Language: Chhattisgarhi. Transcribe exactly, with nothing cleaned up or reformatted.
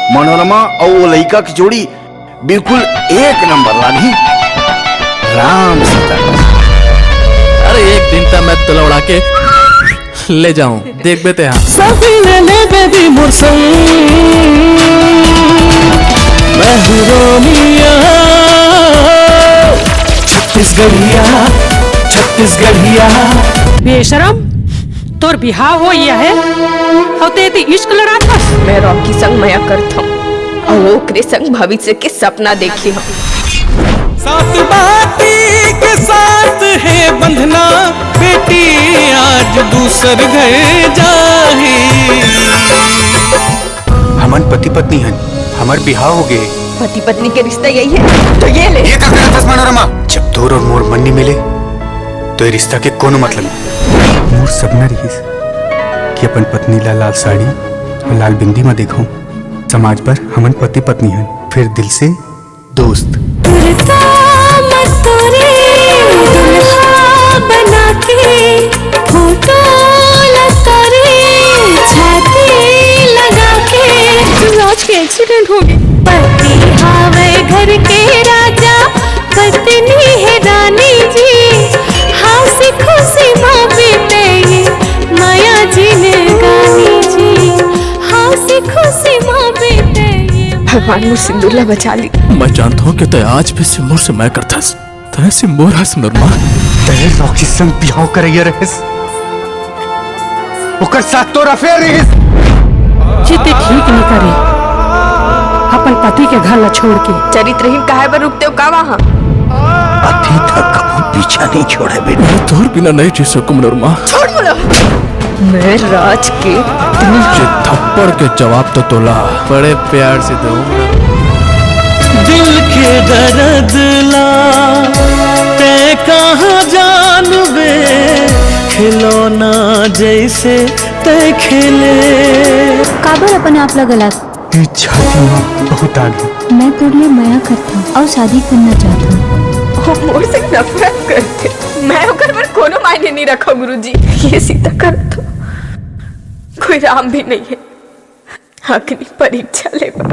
मनोरमा अउ वो लइका के जोड़ी बिल्कुल एक नंबर लागही। राम सीता। अरे एक दिन त मैं तोला उड़ा के ले जाऊं, देखबे ते। हाँ, सभी ले ले बेबी मोर संग, मैं हूँ रोमिया। छत्तीसगढ़िया, छत्तीसगढ़िया। बेशरम, तोर बिहाव हो ये है और ते इश्क लड़ात हस। मैं रॉकी संग मया करत हूँ और ओकरे संग भविष्य के सपना देखी हूँ। सात बाटी के साथ है बंधना, बेटी आज दूसर घर जाही। हमन पति पत्नी हन, हमर बिहाव हो गे। पति पत्नी के रिश्ता यही है तो ये ले। ये का करत हस मनोरमा? जब तोर और मोर मन नहीं मिले तो ये रिश्ता के कोनो मतलब नहीं। मोर सपना रहिस कि अपन पत्नी ला लाल साड़ी और लाल बिंदी में देखूं। समाज पर हमन पति पत्नी हन, फिर दिल से दोस्त। कुर्ता मस्तूरी दुल्हा बना के फोटो लस्तूरी छाती लगा के। राज के एक्सीडेंट हो गए। पति हावे घर के राजा, पत्नी है रानी जी। हंसी खुशी माँ बीते ये माया जिंदगानी जी। हंसी खुशी माँ बीते ये। भगवान मोर सिंदूर ला बचा ली। मैं जानता हूँ कि तय आज भी सिंदूर से मैं करता। तय सिंदूर हस नरमा। तय रॉकी संग बिहाव करैया रहस, ओकर साथ तोर अफेयर रहिस। जी ते ठीक नहीं करे अपन पति के घर ला छोड़ के। चरित्रहीन काहे बर रुकते हो का वहाँ? अभी तक हम पीछा नहीं छोड़े बेटा। मैं तोर बिना नहीं जी सकूं नरमा। छोड़ बोलो। मैं राज के ये थप्पड़ के जवाब तो तोला बड़े प्यार से दूंगा। दिल के दर्द ला तय कहाँ जानबे, खिलौना जैसे तय खेले। काबर अपन आप ला गलत। ये छाती में बहुत आग है। मैं तोर ले मया करता हूँ और शादी करना चाहता हूँ। वो मोर से नफरत करते। मैं ओकर पर कोनो मायने नहीं रखा गुरुजी। ये सीता कर तो कोई राम भी नहीं है। अग्नि परीक्षा लेवा।